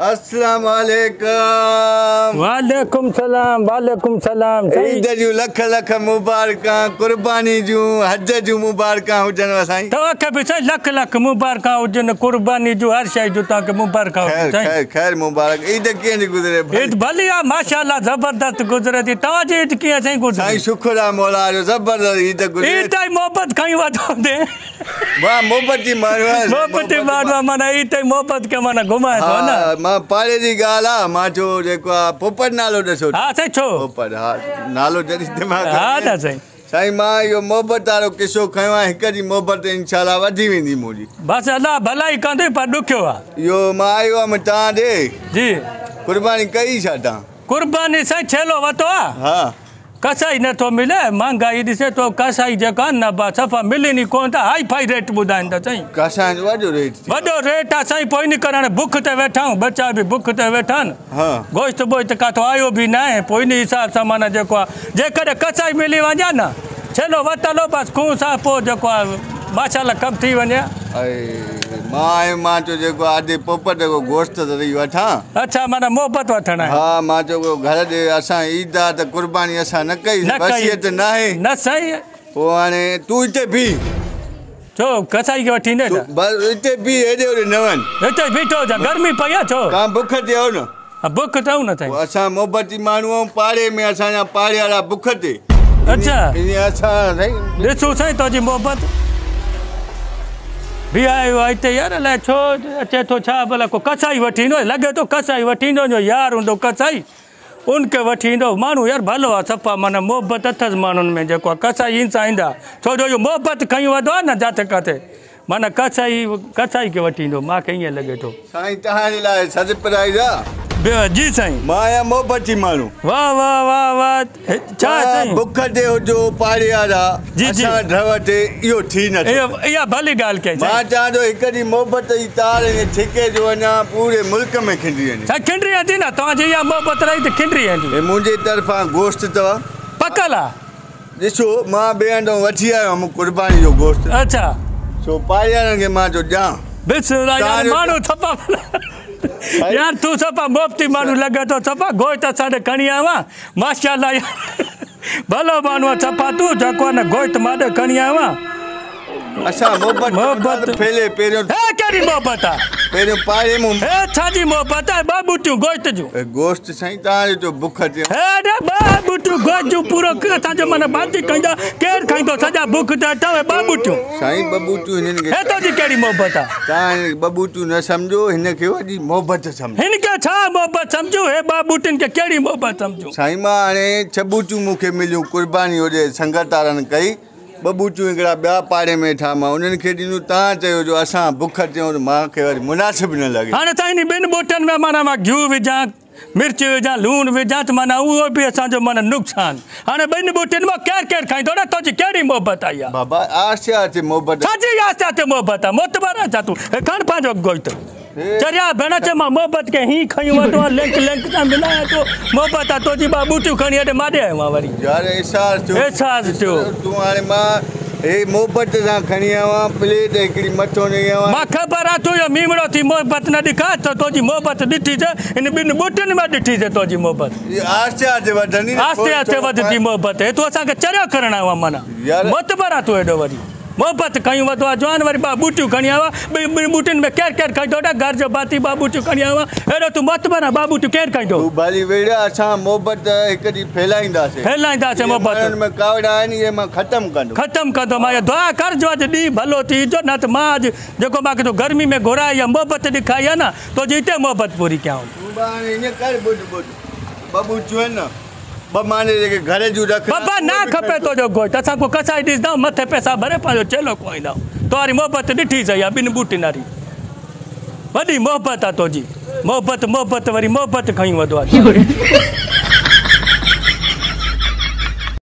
अस्सलाम वालेकुम। वालेकुम सलाम, वालेकुम सलाम। ईद जूं लख लख मुबारकां, कुर्बानी जूं, हज जूं मुबारकां हुजनि साईं। तव्हांखे बि साईं लख लख मुबारकां हुजनि, कुर्बानी जूं, हर शइ जूं तव्हांखे मुबारकां हुजनि। खैर खैर मुबारक। ईद कीअं थी गुज़रे? ईद भली आहे माशाअल्लाह, ज़बरदस्त गुज़रे थी। तव्हांजी ईद कीअं साईं गुज़री? साईं शुक्र आहे मौला जो, ज़बरदस्त ईद गुज़रे। ईद ताईं मोहबत खणी वधो ते वाह, मोहबत जी माण्हू आहे, मोहबत जी माण्हू आहे, माना ईद ताईं मोहबत खे माना घुमाए थो न। मां पाड़े जी ॻाल्हि आहे, मां चयो जेको आहे पोपट नालो ॾिसो। हा साईं, छो पोपट? हा नालो जॾहिं दिमाग़। हा न साईं। साईं मां इहो मोहबत वारो किस्सो खयो आहे, हिक ॾींहुं मोहबत इंशाअल्लाह वधी वेंदी मुंहिंजी। बसि अलाह भलाई कंदी, पर ॾुखियो आहे इहो। मां आयो आहियां तव्हां ॾे जी। कुर्बानी कई छा तव्हां? कुर्बानी साईं छेलो वरितो आहे। हा कसाई नथो मिले, महांगाई ॾिसे तो कसाई जेका न सफ़ा मिले ई कोन था, हाई फाई रेट ॿुधाइनि था साईं। कसाई जो वॾो रेट, वॾो रेट आहे साईं। पोइ इन करे हाणे बुख ते वेठा आहियूं, बच्चा बि बुख ते वेठा आहिनि। गोश्त वोश्त किथां आयो बि न आहे, पोइ इन हिसाब सां माना जेको आहे, जेकॾहिं कसाई मिली वञे न, छेलो वरितल हो बसि खून सां, पोइ जेको आहे माशाअल्लाह कमु थी वञे। मां आयो, मां चयो जेको आहे पोपट जो गोश्त त ॾेई वठां। अच्छा, माना मोहबत वठण आहे। हा मां चयो घर ॾे असां ईद आहे त कुर्बानी असां न कई, वसियत न आहे न साईं। पोइ हाणे तूं हिते बीह, छो कसाई खे वठी ईंदे? बसि हिते बीह, हेॾे होॾे न वञ, हिते बीठो हुजां, गर्मी पई आहे। छो तव्हां बुख ते आहियो न? बुख ते आहियूं न साईं। असां मोहबती माण्हू आहियूं, पाड़े में असांजा पाड़े वारा बुख ते। अच्छा असां साईं ॾिसूं साईं तुंहिंजी मोहबत बि आयो आहे हिते यार, अलाए छो अचे थो छा भला को कसाई वठी ईंदो, लॻे थो कसाई वठी ईंदो, जो यार हूंदो कसाई उनखे वठी ईंदो। माण्हू यार भलो आहे सफ़ा, माना मोहबत अथसि माण्हुनि में, जेको आहे कसाई इंसान ईंदा, छो जो इहो मोहबत खणी वधो आहे न जिते किथे, माना कसाई कसाई खे वठी ईंदो, मूंखे ईअं लॻे थो। साईं तव्हांजे लाइ सरप्राइज़ आहे। जी साईं। मां आहियां मोहबती माण्हू। वाह वाह वाह वाह। छा साईं बुख ते हुजो पाड़े वारा, जी जी, असां ढव ते इहो थी न। इहा भली ॻाल्हि कई। मां चवां थो हिक ॾींहुं मोहबत जी तार ईअं ठिके जो अञा पूरे मुल्क में खिंडी वञे। साईं खिंडी वेंदी न, तव्हांजी इहा मोहबत रही त खिंडी वेंदी। हे मुंहिंजे तरफ़ां गोश्त अथव पकल आहे। ॾिसो मां ॿिए हंधि वठी आयो आहियां कुर्बानी जो गोश्त। अच्छा सो पाड़े वारनि खे मां चयो ॾियां। बिस्मिल्लाह। यार माण्हू सफ़ा यार तूं सफ़ा मोहबती माण्हू लॻे थो, सफ़ा गोश्त असां ॾे खणी आयो आहीं माशाअल्लाह, भलो माण्हू आहे सफ़ा तूं, जेको आहे न गोश्त मां ॾे खणी आयो आहीं। असां मोहबत मोहबत फैले पहिरियों। हे कहिड़ी मोहबत आहे? पहिरियों पाड़े मूं। हे छाजी मोहबत आहे? ॿ बूटियूं गोश्त जूं। गोश्त साईं तव्हांजो जो बुख ते। हे ॾे ॿ बूटियूं गोश्त जूं पूरो असांजो माना भाॼी खाईंदा, केरु खाईंदो? सॼा बुख ते अथव, ॿ बूटियूं। साईं ॿ बूटियूं हिननि खे। हे तुंहिंजी कहिड़ी मोहबत आहे? तव्हां ॿ बूटियूं न सम्झो, हिनखे वॾी मोहबत सम्झो। हिनखे छा मोहबत सम्झूं? हे ॿ बूटियुनि खे कहिड़ी मोहबत सम्झूं? साईं मां हाणे 6 बूटियूं मूंखे मिलियूं कुर्बानी होॾे संगत वारनि कई, ॿ बूटियूं हिकिड़ा ॿिया पाड़े में वेठा, मां उन्हनि खे ॾिनियूं। तव्हां चयो जो असां बुख ते, मूंखे वरी मुनासिब न लॻे। हाणे साईं इन ॿिनि बूटनि में माना मां घिउ विझां, मिर्च विझां, लूणु विझां त माना उहो बि असांजो माना नुक़सानु। हाणे ॿिनि बूटनि मां केरु केरु खाईंदो न? तुंहिंजी कहिड़ी मोहबत आई आहे बाबा? आस्ते आस्ते मोहबत। छाजी आस्ते आस्ते मोहबत आहे? मोतबर आहे छा तूं? हे खणि पंहिंजो गोश्त। चरिया भेण चए मां मोहबत खे हीअं खणी वरितो आहे, लिंक लिंक सां मिलायां थो, मोहबत आहे तुंहिंजी। ॿ बूटियूं खणी हेॾे मां ॾे आयो आहियां वरी। यार अहसासु थियो, अहसासु थियो। तूं हाणे मां हे मोहबत सां खणी आयो आहियां प्लेट हिकिड़ी मथो ॾेई आयो आहियां। मां ख़बर आहे तूं इहो मीमड़ो थी मोहबत न ॾेखार, त तुंहिंजी मोहबत ॾिठी त इन ॿिनि बूटियुनि मां ॾिठी त तुंहिंजी मोहबत आस्ते आस्ते वधंदी, आस्ते आस्ते वधंदी मोहबत। हे तूं असांखे चरियो करणु आयो आहीं, माना मोतबर आहे तूं एॾो। वरी मोहबत खणी वधो आहे जवान, वरी ॿ बूटियूं खणी आयो आहे, ॿिनि बूटियुनि में केरु केरु खाईंदो? घर जो भाती ॿ बूटियूं खणी आयो आहे, एॾो तूं मोतबर आहे, ॿ बूटियूं केरु खाईंदो? तूं भली वेड़ा, असां मोहबत हिक ॾींहुं फैलाईंदासीं, फैलाईंदासीं मोहबत। में कावड़ आहिनि इहे मां ख़तमु कंदो, ख़तमु कंदो। मां इहा दुआ कर जो अॼु ॾींहुं भलो थी जो, न त मां अॼु जेको मूंखे तूं गर्मी में घुराए या मोहबत ॾेखारी आहे न, तुंहिंजी हिते मोहबत पूरी कयां। तूं हाणे ईअं कर, ॿुध ॿुध, ॿ बूटियूं आहिनि न, ॿ माने जेके घर जूं रख। बाबा ना खपे तुंहिंजो गोश्त, असां को कसाई ॾिसंदा, मथे पैसा भरे पंहिंजो चेलो खुआईंदा। तुम्हारी मोहबत ॾिठी सही आहे, ॿिनि बूटियुनि वारी वॾी मोहबत आहे तुंहिंजी। मोहबत मोहबत वरी मोहबत खणी वधो आहे।